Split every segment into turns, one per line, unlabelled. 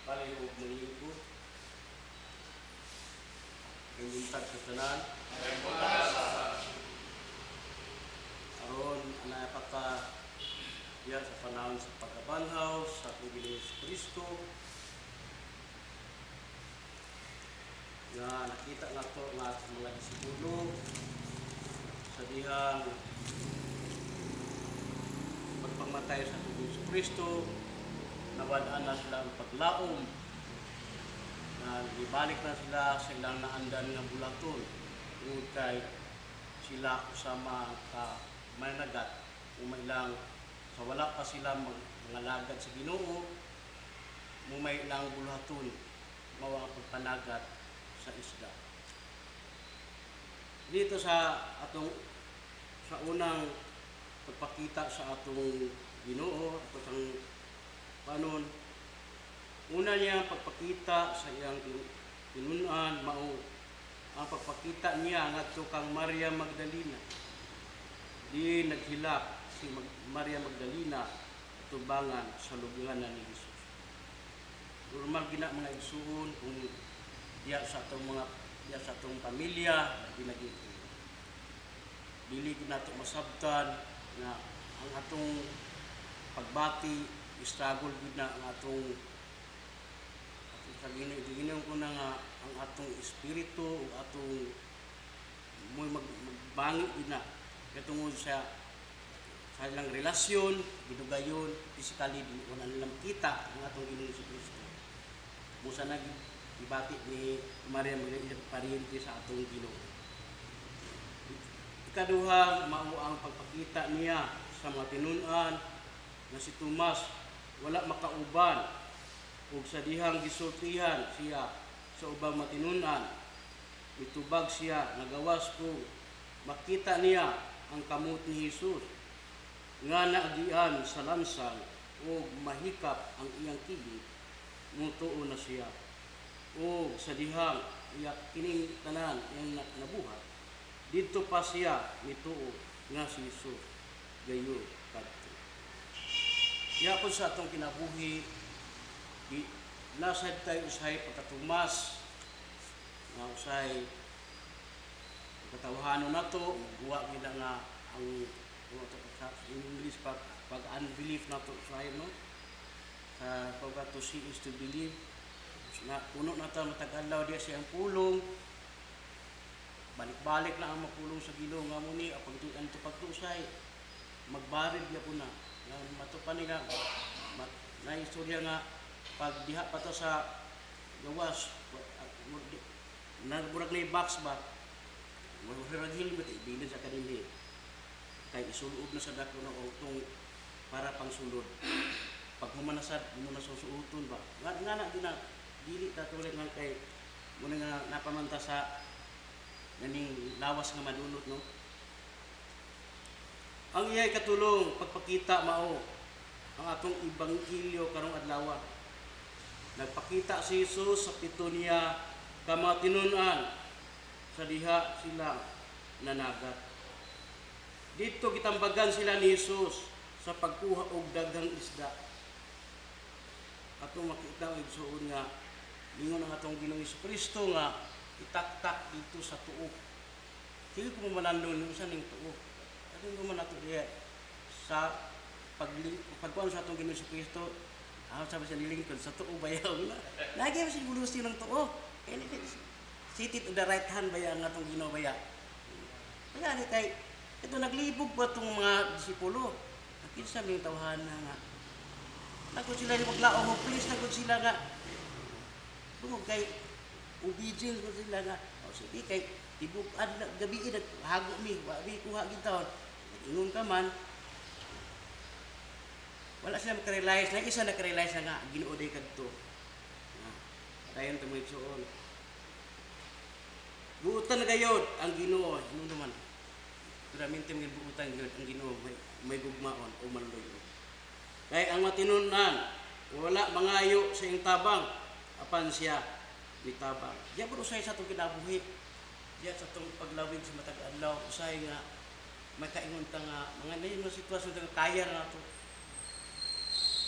Palihog manglingkod. Ang buntag sa tanan. Aron anay pa ta diya sa panahon sa pagkabanhaw sa atong Ginoong Kristo nga nakita nato nga atong mga disipulo sa dihang pagpamatay sa atong Ginoong Kristo, nawad-an na sila ang paglaom na ibalik na sila sa ilang naandan nga bulaton tungod kay sila usama ka mananagat o may ilang sa wala pa sila mangalagad sa Ginoo mo, may ilang bulaton mao ang pagpanagat sa isda. Dito sa atong sa unang pagpakita sa atong Ginoo, atong panon una niya pagpakita sa iyang tinun-an mao ang pagpakita niya ngadto kang Maria Magdalena. Di naghilak si Maria Magdalena atubangan sa lubnganan ni Jesus. Normal gina, mga igsuon, kung diya sa atong mga diya sa atong pamilya ginagi dili gid nato masabtan nga ang atong pagbati, struggle gid na ang atong atong sa Ginoo. Ginoo ko na nga ang atong espiritu ug atong mo'y magbangi gid na kay tungod sa ilang relasyon gidugayon. Physically, dili ko na nila makita ang atong Ginoong Kristo. Busa na ibati ni Maria Magdalena, paryente sa atong Ginoo. Ikaduha mao ang pagpakita niya sa mga tinun-an nga si Tomas wala makauban, ug sa dihang gisultihan siya sa ubang matinunan, mitubag siya nga gawas kung makita niya ang kamot ni Jesus nga naagian sa lansang ug mahikap ang iyang kilid, mutuo na siya. O sa dihang iya kining tanan iyang nabuhat, didto pa siya mituo nga si Jesus gayo kadto. Yapon sa atong kinabuhi, di nasad tayo usahay pagkatumas nga usahay pagkatawahanon nato, guwa gid nga ang sa English pag pag unbelief nato usahay, no, sa pag to see is to believe na puno na ta matag adlaw diya siyang pulong. Balik-balik na ang mapulong sa Ginoo nga mo ni pag ang pagtusay magbarid gyapon na nga matupan nila na istorya nga pag diha pa to sa gawas na murag na box ba, murag helmet, ibilin sa kanini kay isulob na sa dako na utong para pang sulod. Pag humanasad mo na susuoton ba nga nga na di na dili ta tulad nga kay muna nga napamanta sa naning lawas nga madunot, no. Ang iyay katulong pagpakita mao ang atong ebanghelyo karong adlaw. Nagpakita si Jesus sa pito niya ka mga tinun-an sa diha sila nanagat. Dito gitambagan sila ni Jesus sa pagkuha og daghang isda. Atong makita, igsuon, nga ningon ang atong Ginoong Kristo nga itaktak dito sa tuo. Sige ko manandon sa ning tuo. Atong ko man ato diya sa pagkuan sa atong Ginoong Kristo, ah, sabi sa nilingkod sa tuo bayaw na. Lagi ba siguro ng tuo? Kaya seated on the right hand baya ang atong Ginoo baya. Kaya ni kay ito naglibog ba itong mga disipulo? Kinsa may tawhan na nga. Nagod sila ni maglaom, please, nagod sila nga. Tungod kay obedience ko sila nga. O sige kay tibok ad gabi naghago mi, wa mi kuha gid taon. Ingon ka man, wala sila makarealize na isa nakarealize na nga Ginoo day kadto. Na dayon ta mo, igsuon. Buutan na gayod ang Ginoo, ingon naman. Peramente mga buutan gayod ang Ginoo may gugmaon o manluyo. Kay ang matinunan wala mangayo sa iyang tabang apan siya mitabang. Diya po usay sa atong kinabuhi. Diya sa atong paglawig sa matag adlaw usay nga makaingon ta nga mga na mga sitwasyon nga kaya na nato.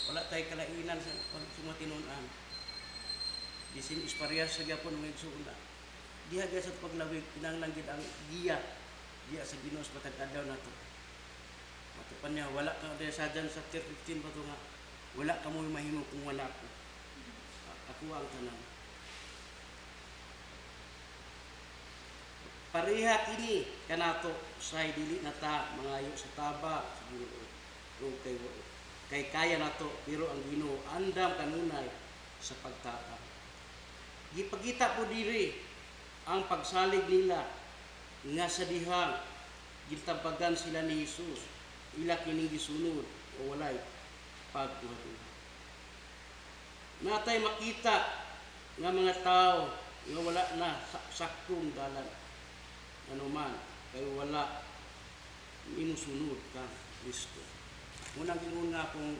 Wala tay kalainan sa mga tinun-an. Bisin isparehas sa gyapon, mga igsoon. Diha gyud sa paglawig, kinahanglan gid ang giya diha sa Ginoo sa matag adlaw nato. Matupan niya, wala ka diha sa John chapter 15 ba to nga wala ka mo mahimo kung wala ako. Ako ang tanan. Pareha kini kanato sa dili na ta mangayo sa taba sa Ginoo. O kay kaya nato, pero ang Ginoo andam kanunay sa pagtabang. Gipakita po diri ang pagsalig nila nga sa dihang gintabagan sila ni Jesus, ila kining gisunod o walay pagduha-duha. Natay makita nga mga tao nga wala na sa saktong dalan, anuman kay wala imusunod ka Kristo. Unang gingon nga kung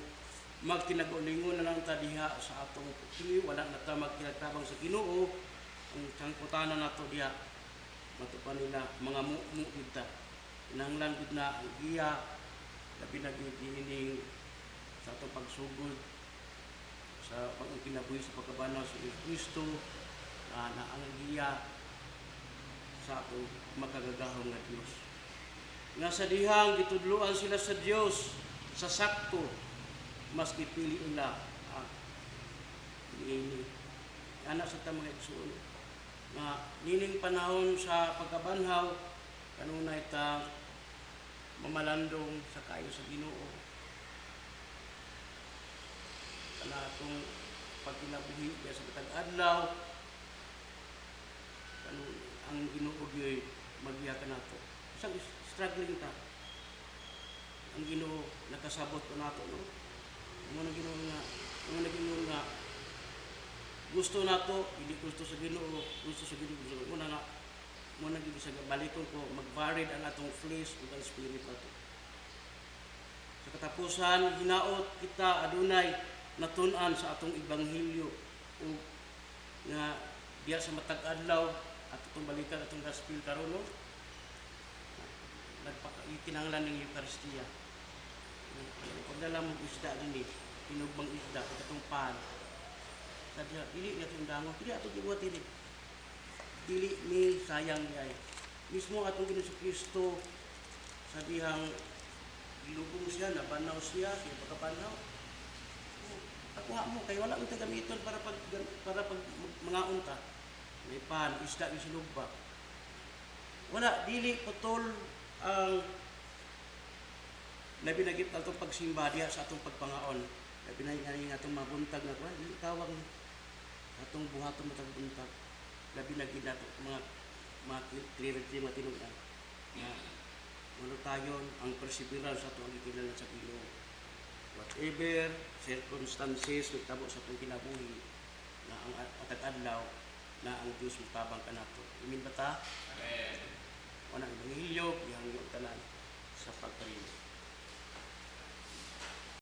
magkinag-ulingon na lang ta diha sa atong kini, wala na ta magkinagtabang sa Ginoo, ang sangputanan nato diha matupan nila mga mu gid ta. Kinahanglan gid na ang giya, labi na gyud niining sa atong pagsugod sa pagkinabuhi sa pagkabanaw sa Kristo na ang giya sa atong makagagahom nga Dios. Nga sa dihang gitudloan sila sa Dios sa sakto, mas gipili nila ang niini. Ana sa ta, mga igsoon, nga nining panahon sa pagkabanhaw, kanunay ta mamalandong sa kayo sa Ginoo kana atong pagkinabuhi diya sa matag adlaw, kanu ang Ginoo gyud magiya kanato. Sa struggling ta, ang Ginoo nakasabot ko nato, no? Mo na Ginoo nga gusto nato, hindi gusto sa Ginoo, gusto sa Ginoo, gusto mo na nga mo na gyud sa balikon ko, mag-varied ang atong flesh ug ang spirit nato. Sa katapusan, hinaot kita adunay natun-an sa atong ebanghelyo ug nga diya sa matag adlaw at atong balikan atong gospel karon, no? Nagpaka kinahanglan ng Eucharistia. Pagdala mo isda dinhi, tinugbang isda, atong pan. Sa diha, dili na itong dangon, dili atong gibuhat dili. Dili ni sayang ni. Mismo atong Ginoo Kristo sa dihang gilubong siya, nabanaw siya, siya pagkabanaw. Pakuha mo kay wala mo gamiton para pag mga unta. May pan, isda yung sinugba. Wala, dili putol ang labi na gid atong pagsimba diha sa atong pagpangaon. Labi na nga atong mabuntag na kuan, dili tawag atong buhaton matag buntag. Labi na gid nato mga clergy, mga tinunan. Nga ano tayo ang perseverance sa atong gikilala sa Ginoo. Whatever circumstances nagtabo sa atong kinabuhi, na ang matag adlaw na ang Dios mutabang kanato. Amen ba ta?
Amen.
Wala ang ebanghelyo, iyang tanan sa pagkarili.